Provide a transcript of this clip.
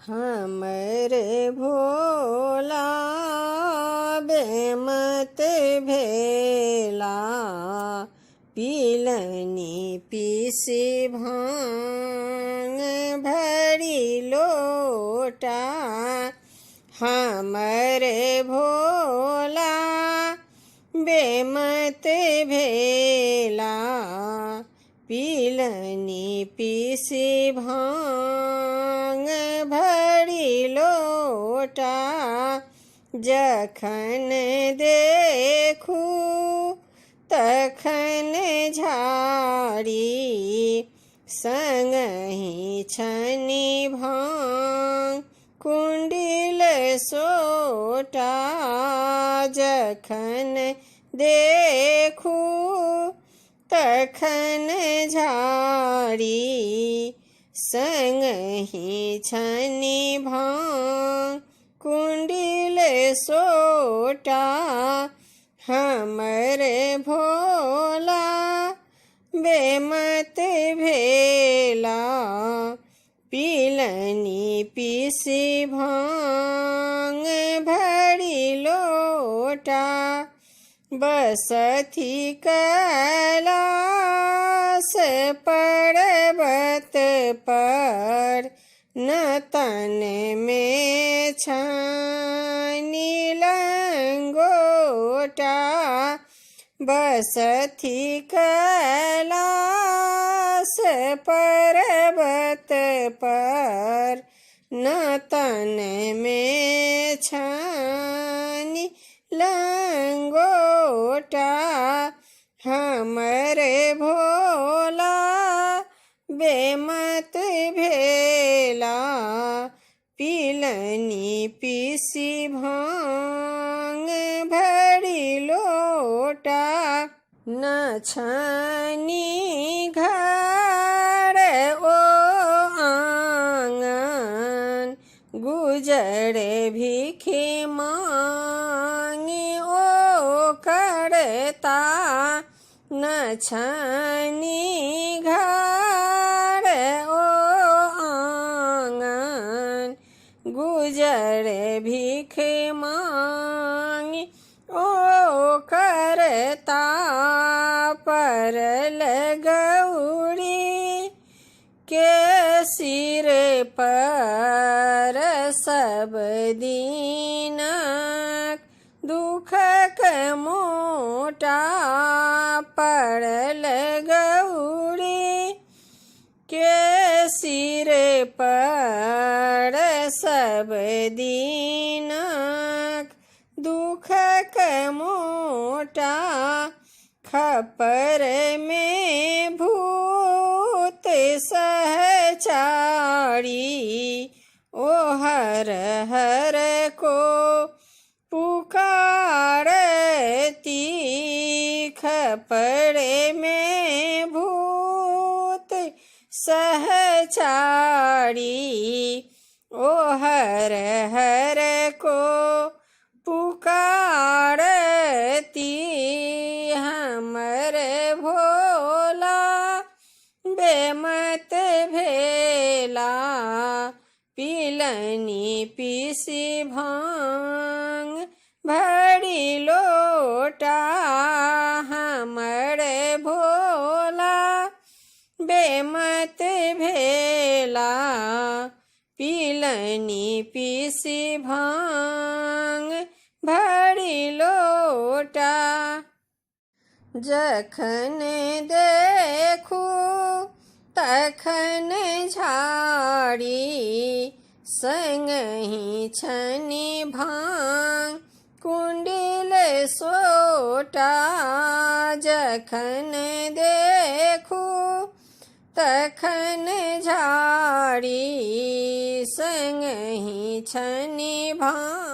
हमर भोला बेमत भेला, पीलनि पीसी भाँग भरि लोटा। हमर भोला बेमत भेला, पीलनि पीसी भाँग भरि लोटा। जखन देखू तखन झाड़ी, संगहि छनि भाँग कुंडिल सोटा। जखन देखू तखन झाड़ी, संगहि छनि भाँग कुंडिल सोटा। हमर भोला बेमत भेला, पीलनि पीसी भाँग भरि लोटा। बसथि कैलास पर्वत पर, न तन में छानी लंगोटा। बसथि कैलास पर्वत पर, न तन में छानी लंगोटा। हमर भोला बेमत भेला, पीलनि पीसी भाँग भरि लोटा। न छनि घर ओ आँगन, गुजर भीख मांगी ओ करता। न छनि घर ओ आँगन, गुजर भीख मांगी ओ करता। परल गौरी के सिर पर सब दिनक दुखक मोटा। पड़ल गौरी के सिर पर सब दिनक दुखक मोटा। खपर में भूत सहचारी, ओ हर हर को पुकारती। खपर में भूत सहचारी, ओ हर हर को पुकारती। हमर भोला बेमत भेला, पीलनि पीसी भाँग भरि लोटा। हमर भोला बेमत भेला, पीलनि पीसी भाँग भरि लोटा। जखन देखू तखन झाड़ी, संगहि छनि भाँग कुंडिल सोटा। जखन देखू तखन झाड़ी, संगहि छनि भाँग